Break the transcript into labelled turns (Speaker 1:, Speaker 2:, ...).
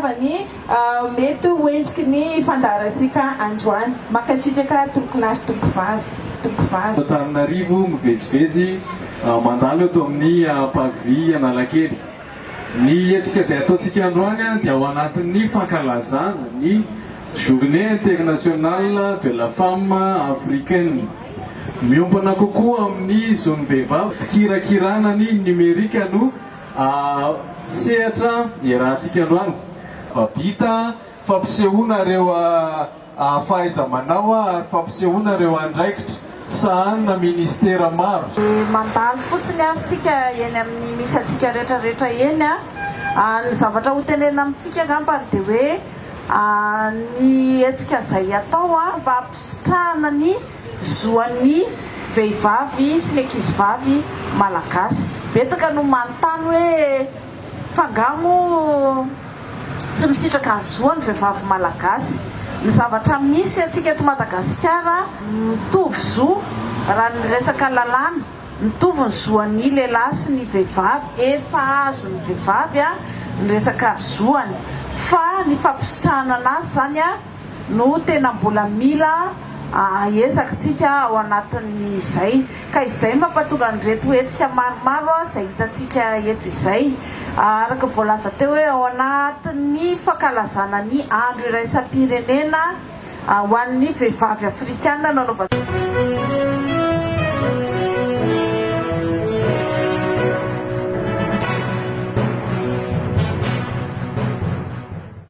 Speaker 1: mazava ny mety ho endriky ny fandaharantsika androany. Mankasitraka tompokolahy sy tompokovavy. Tompokovavy.
Speaker 2: Antananarivo mivezivezy mandalo eto amin'ny Parvis Analakely. Ny hetsika izay ataontsika androany dia ao anatin'ny fankalazana ny Journée internationale de la femme africaine. Miompana kokoa amin'ny zon'ny vehivavy, fikirakirana ny nomerika no sehatra iarahantsika androany. Vita fampisehoana ireo fahaiza-manao ary fampisehoana ireo andraikitra sahanina minisitera maro.
Speaker 3: Mandalo fotsiny ary isika eny amin'ny misy antsika rehetra rehetra eny a! Ny zavatra ho tenenina amintsika angambany dia hoe ny hetsika izay atao mba hampisitrahana ny zoan'ny vehivavy sy ny ankizivavy malagasy. Betsaka no manontany hoe fa angaha moa tsy misitraka ny zoany vehivavy malagasy? Ny zavatra misy antsika eto Madagasikara mitovy zo raha ny resaka lalàna, mitovy ny zoan'ny lehilahy sy ny vehivavy, efa azon'ny vehivavy ny resaka zoany fa ny fampisitrahana anazy izany no tena mbola mila ezakitsika ao anatin'izay. Ka izay no mampatonga an'ireto hetsika maromaro izay hitantsika eto izay. Araka ny voalaza teo hoe ao anatin'ny fankalazana ny andro iraisam-pirenena ho an'ny vehivavy afrikana no anaovantsika.